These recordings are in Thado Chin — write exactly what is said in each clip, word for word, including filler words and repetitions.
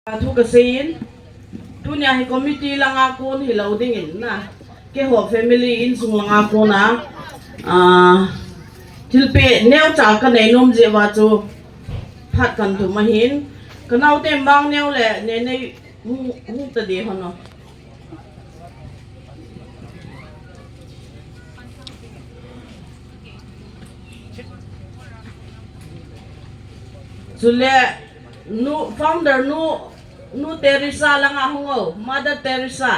Thu kaseiyin, tunia hi committee langa kon hilou dingin na, keiho family insung langa kona, ah, thilpeh neocha kanei nom jeh uva chu phat kathum ahin, kanaote Mangneo le Nenei hung, hung tading hon o. Chule, nu, founder nu, nu Teresa langa hung o, Mother Teresa.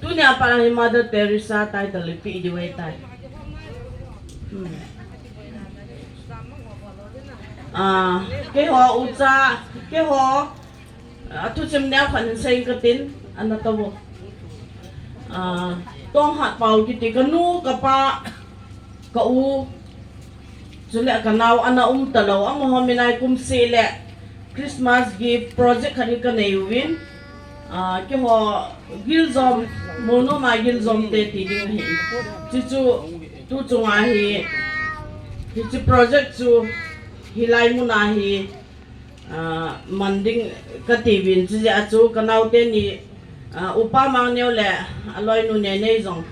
Tunia pat hi Mother Teresa title le pe diu ahitai. Hmm. Ah, keiho ucha, keiho, ah, thusim neokhat hin seiyin katin, ana tao. Ah, Tonghat Pao kiti kanu, kapa, ka u, chule kanao ana um talou, amaho min a hi kum seh le Christmas gift project khat hi kanei uvin, ah, keiho Giljom, Molnom a Giljom te ti ding ahi. Chuchu, tu chunga hi, hiche project chu hilai muna hi, ah, man ding kati uvin, chujeh a chu kanaote ni, ah, Upa Mangneo le aloinu Nenei jong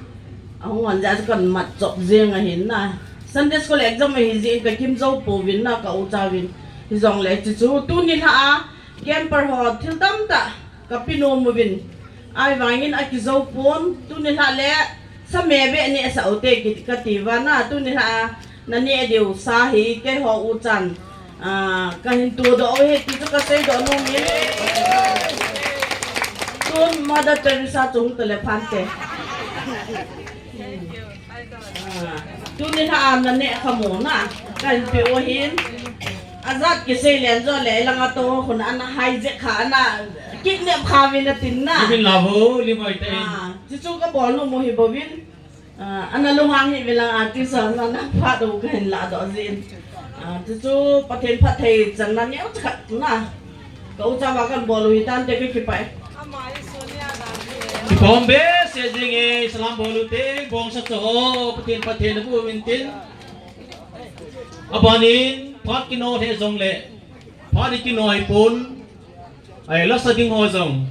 ahung hon jeh a chu kamat chop jeng ahin na. Sunday school exam ahi jeh in kakim jou pouvin na, ka ucha uvin. Hijongle chuchu tuni lha a camper ho thil tamtah kape nom uvin. Ahivangin akijou pon, tuni lha le sa me beh neh sah ute kiti kati uva na, tuni lha a naneh diu sa hi keiho uchan, ah, kahin todoh u ahi ti chu kaseidoh nom in. Tun Mother Teresa chu hung tale phante. Ah, tuni lha a naneh kha mo na, kahin pe u ahin. Ajat kisei len jo le, langa to khun ana hijack kha, ana kidnap kha uvin atin na. Uvin la vo, lim hoi te. Ah, chuchu kabol nom u ahi bouvin. Ah, ana lunghang hih uvin lang artist ho, ana, ana phat u kahin ladoh jin. Ah, chuchu Pathen phatthei channa neocha khat na. Ka ucha uva kabol u hitante, kakipah e. Kipah behseh jenge, salam bol u te, bongsa cho ho, Pathen phatthei naboh uvin tin. Abanin, phat kino lheh jongle, phat kino hipon, ai, lasa ding ho jong,